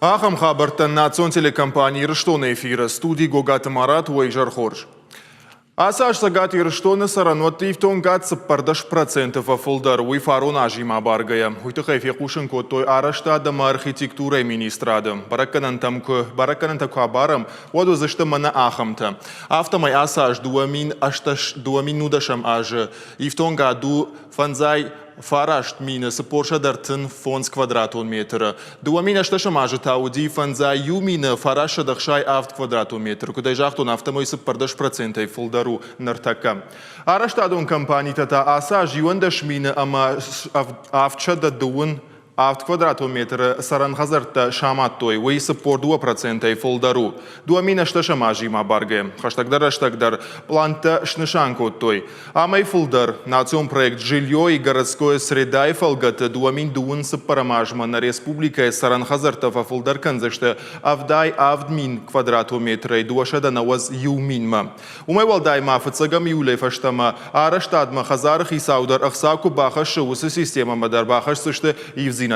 Ахӕм хабӕрттӕ национ телекомпани Ирыстоны эфиры студи Гогаты Марат уӕ изӕр хорз. Ацы аз Цӕгат Ирыстоны цӕрӕнуӕтты ифтонгад 14% фӕфылдӕр, уый фарон азимӕ абаргӕйӕ. Уый тыххӕй фехъусын кодтой арӕзтад ӕмӕ архитектурӕйы министрады. Бӕрӕггӕнӕнтӕм куы бӕрӕггӕнӕнтӕ куы абарӕм, уӕд уыдзысты мӕнӕ ахӕмтӕ. Афтӕмӕй ацы аз 2018 азы ифтонгад у фӕндзай 9435 квадратон метры. 2018 азы та уыди 51 967 квадратон метры. Куыд ӕй загътон, афтӕмӕй 14 процентӕй фылдӕр у ныртӕккӕ. Арӕзтадон компанитӕ та ацы аз 11 мины ӕмӕ 727 квадратон метры цӕрӕн хӕдзӕрттӕ самадтой, уый 42 процентӕй фылдӕр у. 2008 азимӕ абаргӕ. Хӕстӕгдӕр рӕстӕг дӕр пълантӕ снысан кодтой. Амӕй фылдӕр, национ проект «Жилье и городское среда»-йы фӕлгӕты 2024 азмӕ нӕ республикӕйы цӕрӕн хӕдзӕрттӕ фӕфылдӕр кӕндзысты 77 000 квадратон метрӕй 291 минмӕ. Уымӕй уӕлдай ма фыццӕгӕм июлӕй фӕстӕмӕ арӕзтадмӕ хӕдзары хицау дӕр ӕхца куы бахӕссы, уыцы системӕмӕ дӕр бахӕсдзысты ивддзинӕдтӕ.